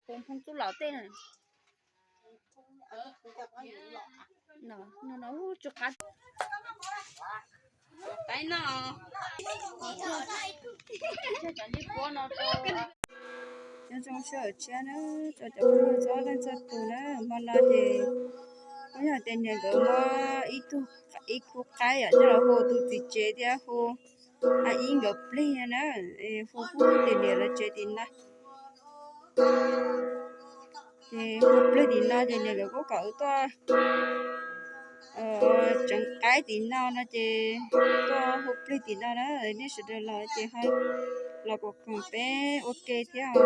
Phoo txuj lom tej no, no, no, tsw qab. Cov ncej puab no, nyob zoo sawv daws tshiab na, rau cov phooj ywg txhua leej txhua tus na, hmo no ces muab yog tias niam nkawd muab ib tug, ib khub qaib yom coj los hu tus txiv tsev thiab hu a ib nkawd plig na, hu kuj hu tias niam lawv tsev tim no. Ces hu plig tim no ces niam nkawd kuj kom wb tuaj tseev qaib tim no no ces tuaj hu plig tim no na, nej sawv daws los ces ho los koom peb ua ke thiab os.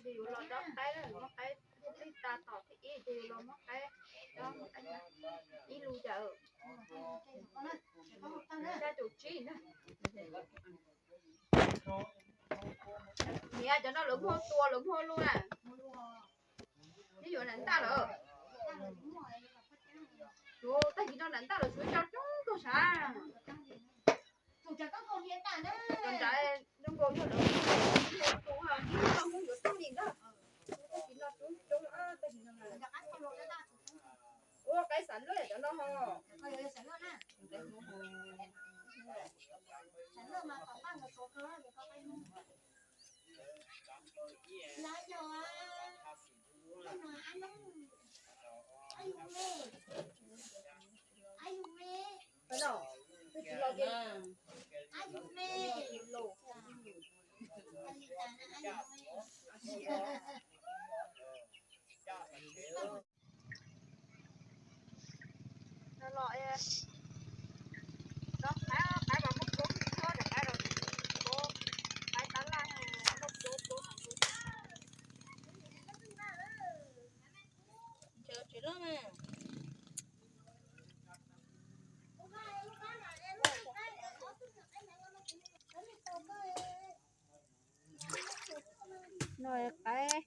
Ces yuav los dob qaib, muab qaib plig tas tom thib ib ces yuav los muab qaib, muab qaib ib lus cas, xya caum tsib na. Niam, cov no lawv muag tua lawv muag luaj na. Neb yuav nram ntaj lawm. Tag kis no nram ntaj lawm tsuav cov coob kawg sav. Cov nrad zoo nkaus yog lawv tua, ib tug yuav tag li ntag. Tag kis no tsuav coob, tag kis no. Ua qaib xav luaj cov no ho. No qaib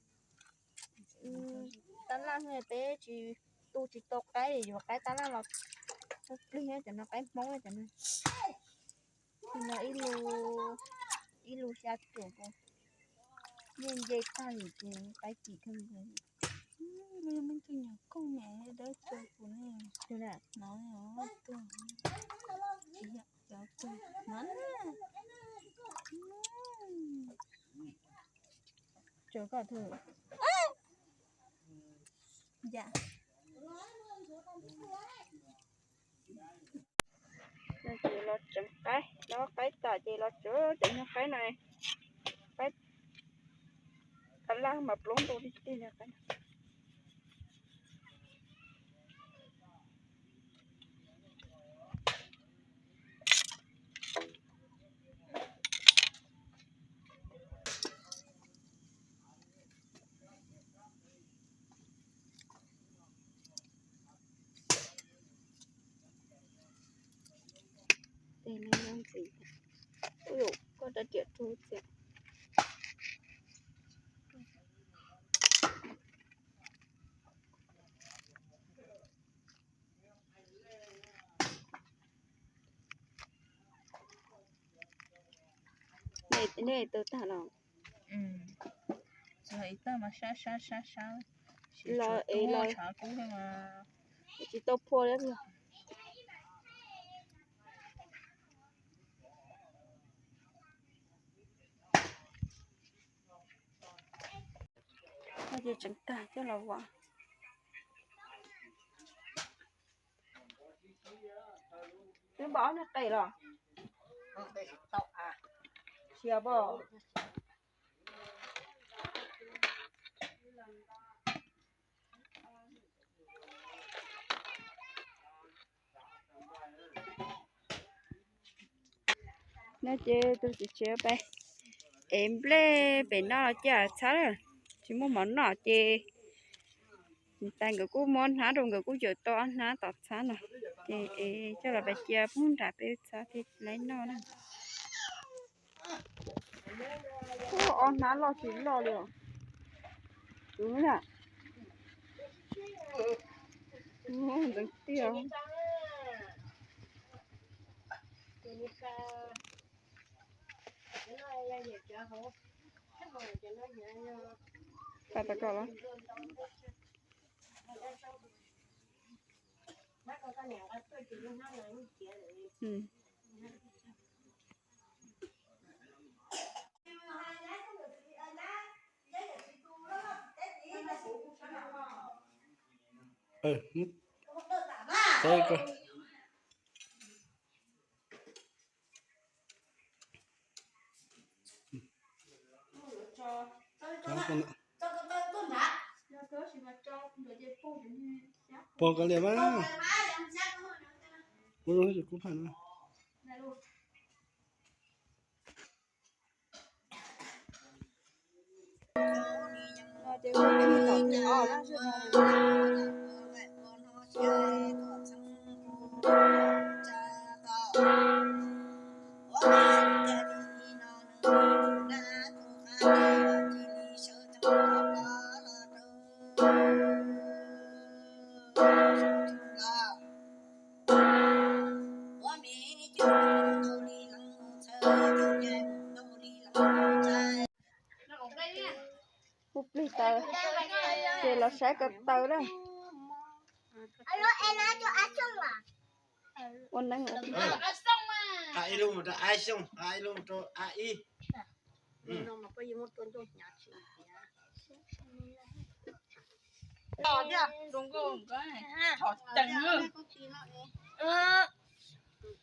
tab laj, peb tsis tu tsis tau qaib yuav qaib tab laj los plig, cov no qaib Hmoob cov no. Ib lus, ib lus xya caum, ncej nce tag li ces qaib kim kawg. Leej twg nyuam koj niam dawb cuag kuv ne. No, cov no, cov koj thw. Ces los tseev qaib, dob qaib tas ces los tseev cov nyuag qaib no, qaib tab laj mas plaub ntau tiag tiag li qaib. Tes no nyob ntxiv. Ub, koj rab riam rub txias. Nej tau tag los? Tsis hais ib tag mas sab sab sab sab, los es los tshav kub mas tsis tau phua li. Ces tseev tag coj los vam. Twb Pom ob niag qe los? Siav pom. No ces tus txiv tshiav pais ev nplej pem no los cia txhab lawm, tsis muaj mov noj ces niam tais nkawd kuj muab hnab rau, nkawd kuj cawm tau ob hnab tom txhab no, ces ev coj los pais cia pub nram peb txhab thiaj li noj na. Ua ob hnab loj tsis loj li os. Tus na, ntxeev tiag. Pab tau koj los? Pog kov liam mas. Kuv zoo ces kuv pam no. Hu plig taws, ces los saib ko taw na. Ua neeb. Ib lub mus rau a xyoo, ib lub mus rau a ib.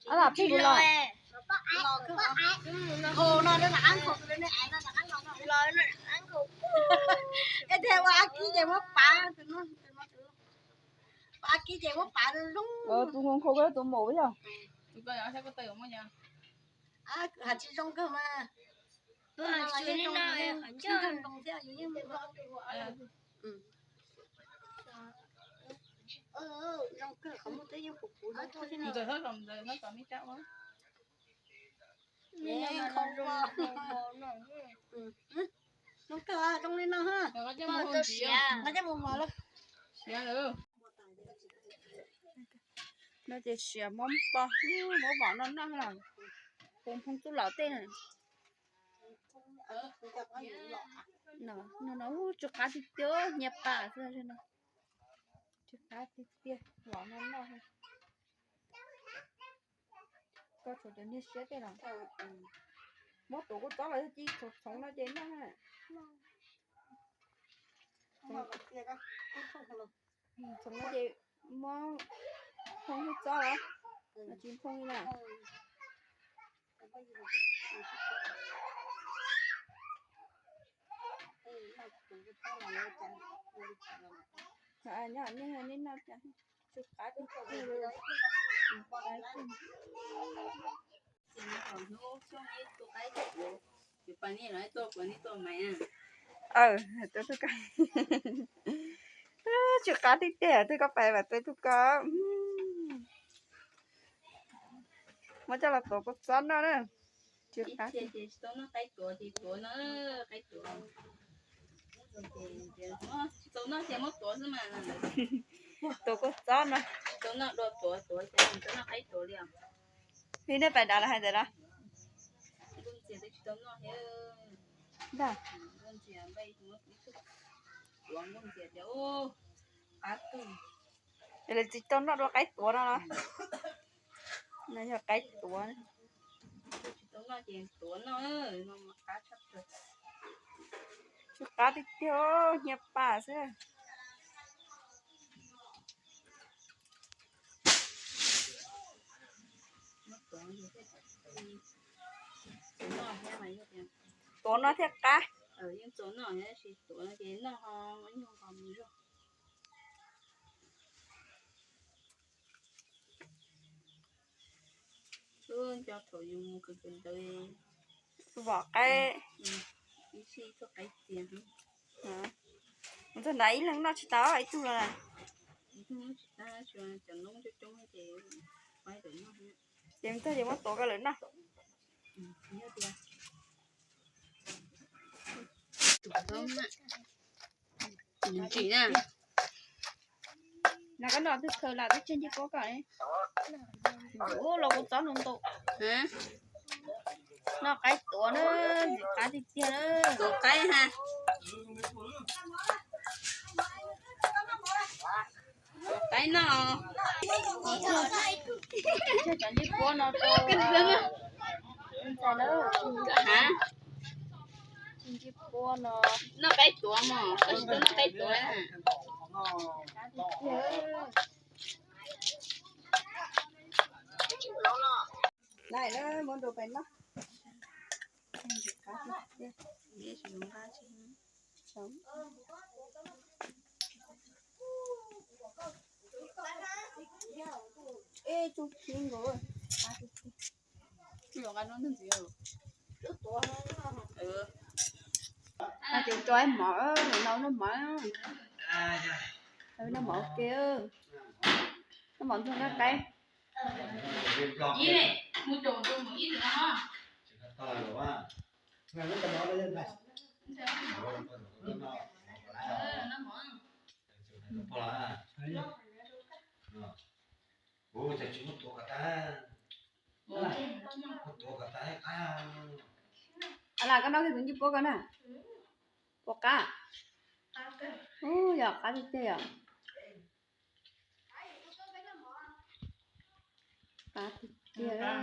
Ab lam plig kuv los. Es ua a kib ces muab pav tus no, ua a kib ces muab pav zoo. Tus nkauj nkauj koj tus maum yog. Has tsis zoo kawg mas. Zoo kawg qhov muaj teb yeej puv puv zoo tuaj thiab no. Zoo kawg zoo li no ha. Nqa coj mus mos lawm. No ces siav mob npo, mob vom no noj lawm. Puv nphoo txuj laus tej na. No no tsw qab tiag tiag, nyias pam xwb no. Tsw qab tiag tiag, vom no noj. Koj tshuav cov niag siab tej los? Muab tuav kua txob los yog ci txhoov txhoov no ces noj na. Txhoov no ces muab nphoo hwj txob los? Los tsis nphoo li na? Nyob nej noj cas, tsw qab tiag tiag li. Tsw qab tiag tiag, twb koj pais mas peb tug koj. Muab coj los tuav kua txob noj na. Tsw qab tiag. Tuav kua txob no. Li nej pais dav los hais ntawd los? Ntag. Es lawv tsis tau noj dua qaib tuav no los? No yog qaib tuav. Tsw qab tiag tiag, hnia pas xwb. Tuav no thiaj qab. Yeej txaus noj, tab sis tuav no ces noj ho ib nyuag nqos mus zog. Lub nco thaum yus mus kawm kawm ntawv, vom qaib, ib sij tuaj qaib txias. Mus txog ntawd ib leeg noj tsis tau ib tug los. Tsis tau, cov noob coob coob ces, ces mus txog ces muab tuav koj lawm noj. Ntsim na. Nag koj noj twb khaws lam twb tseg ncej puab koj. Ub, los kuv txob ntau ntau. Noj qaib tuav na, ntxim qab tiag tiag na. Tuav qaib ha. Tuav qaib noj. Tseg cov ncej puab no rau ntxhais lawm. Ha? Tseg ncej puab no. Noj qaib tuav mog, koj tsis tau noj qaib tuav na. Lawm, muab rau peb noj. Ej, tsoom khib nkaus. Ces tso mov, noj mov, noj mov ua ke, noj mov ntxuag nqaij qaib. Alas, koj noj kiag tus ncej puab ko na. Puas qab? Ub, yog qab tiag tiag yom. Qab tiag tiag.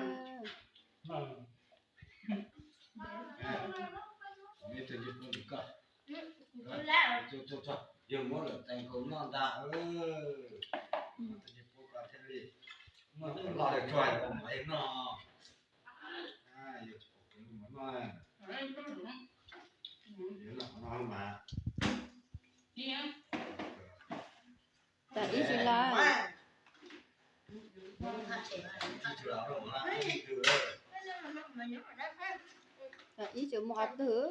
Yog muab lawm tes nkaus noj ntag. Tus ncej puab ko thiaj li noj loj li tsuag, mov noj. Yog tsis pom kev mov noj, yog noj qhov no mas. Ib tsis los, ib tsis mus qhov twg.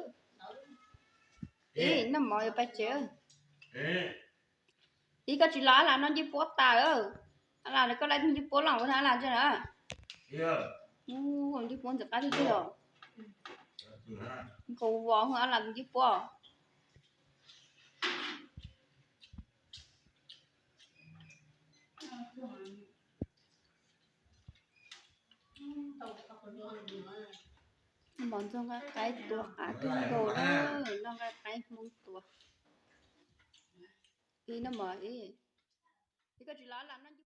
Ib noj mov yuav pais tsev. Ib koj tsis los, Alas noj ncej puab tas. Alas, koj laij tus ncej puab los ua Alas ntsia na. Ncej puab ntxim qab tiag tiag os. Nkaus vos hu Alas tus ncej puab. Mov ntxuag nqaij qaib tuav qab kawg nkaus na, noj nqaij qaib Hmoob tuav. Ib noj mov ib, ib koj tsis los, Alas noj ncej